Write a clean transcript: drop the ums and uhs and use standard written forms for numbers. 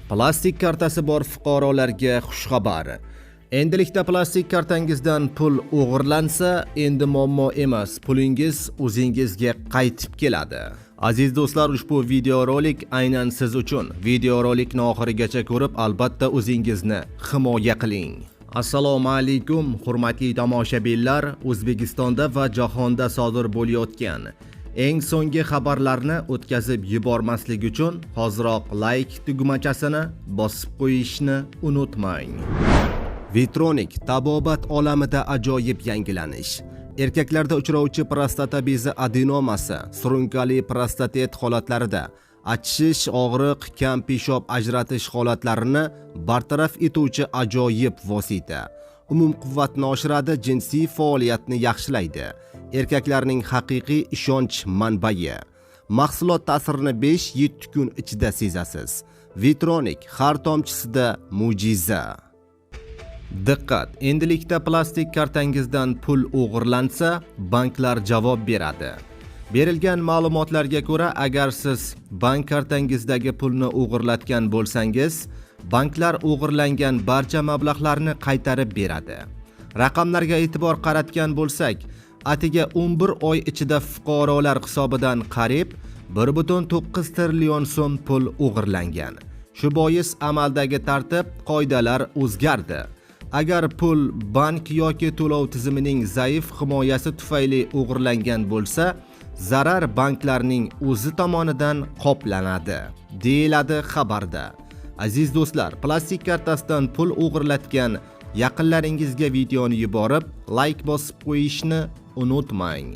Plastik kartasi bor fuqarolarga xushxabar. Endilikda plastik kartangizdan pul o'g'irlansa, endi muammo emas, pulingiz o'zingizga qaytib keladi. Aziz do'stlar, ushbu videorolik aynan siz uchun. Videorolikni oxirigacha ko'rib, albatta o'zingizni himoya qiling. Assalomu alaykum, hurmatli tomoshabinlar. O'zbekistonda va jahonda sodir bo'layotgan eng so'nggi xabarlarni o'tkazib yubormaslik uchun hoziroq like tugmachasini bosib qo'yishni unutmang. Vitronik tabobat olamida ajoyib yangilanish. Erkaklarda uchrovchi prostata bezi adenomasi, surunkali prostatit holatlarida achishish, og'riq, kam peshob ajratish holatlarini bartaraf etuvchi ajoyib vosita. Umumquvvatni oshiradi, jinsiy faoliyatni yaxshilaydi. Erkaklarning haqiqiy ishonch manbai. Mahsulot ta'sirini 5-7 kun ichida sezasiz. Vitronik, har tomchisida mo'jiza. Diqqat! Endilikda plastik kartangizdan pul o'g'irlansa, banklar javob beradi. Berilgan ma'lumotlarga ko'ra, agar siz bank kartangizdagi pulni o'g'irlatgan bo'lsangiz, banklar o'g'irlangan barcha mablag'larni qaytarib beradi. Raqamlarga e'tibor qaratgan bo'lsak, atigi 11 oy ichida fuqarolar hisobidan qariyb 1.9 trillion so'm pul o'g'irlangan. Shu bois amaldagi tartib qoidalar o'zgardi. Agar pul bank yoki to'lov tizimining zaif himoyasi tufayli o'g'irlangan bo'lsa, zarar banklarning o'zi tomonidan qoplanadi, deyiladi xabarda. Aziz do'stlar, plastik kartasidan pul o'g'irlatgan yaqinlaringizga videoni yuborib, like bosib qo'yishni unutmang.